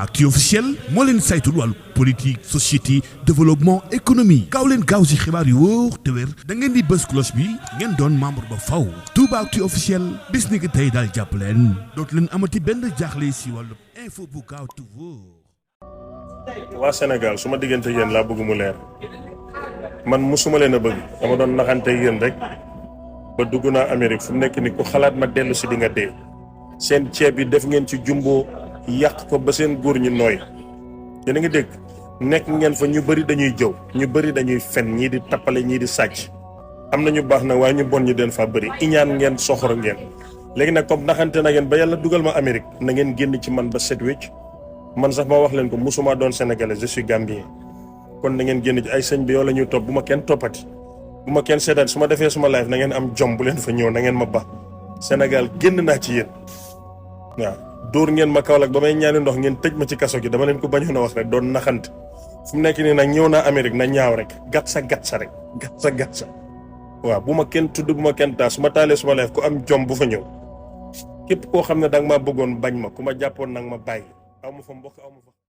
Actu officiel moo leen saytul wàllu politique société développement économie gaaw leen gaaw si xibaar yu wóor te wér da ngeen di bës cloche bi ngeen doon membre ba faw Touba Actu officiel bis ni ki tey daal jàpp leen dootu leen amati benn jaaxle si wàllu info bu gaaw te wóor. waa Sénégal su ma diggante yéen laa bëgg mu leer man musuma leen a bëgg dama doon naxante yéen rek ba dugg naa Amérique fu mu nekk ni ku xalaat ma dellu si di nga dee seen ceeb yi def ngeen ci jumbo yàq ko ba seen góor ñi nooy yéen a ngi dégg nekk ngeen fa ñu bëri dañuy jëw ñu bëri dañuy fen ñii di tappale ñii di sàcc am na ñu baax na waaye ñu bon ñu den fa bëri iñaan ngeen soxor ngeen léegi nag comme naxante na ngeen ba yàlla dugal ma Amérique na ngeen génn ci man ba set wécc man sax ma wax leen ko musuma doon sénégalais je suis gambien kon na ngeen génn ci ay sëñ bi yow la ñuy topp bu ma kenn toppati bu ma kenn seetaan su ma defee suma live na ngeen am jom bu leen fa ñëw na ngeen ma ba Sénégal génn naa ci yéen waaw dóor ngeen ma Kaolack ba may ñaani ndox ngeen tëj ma ci kaso gi dama leen ko bañoon a wax rek doon naxante fu mu nekk nii nag ñëw naa Amérique na ñaaw rek gat sa rek gat sa waaw bu ma kenn tudd bu ma kenn taas su ma taalee suma live ku am jom bu fa ñëw képp koo xam ne danga maa bëggoon bañ ma ku ma jàppoon nag ma bàyyi aw ma fa mbokk aw ma fa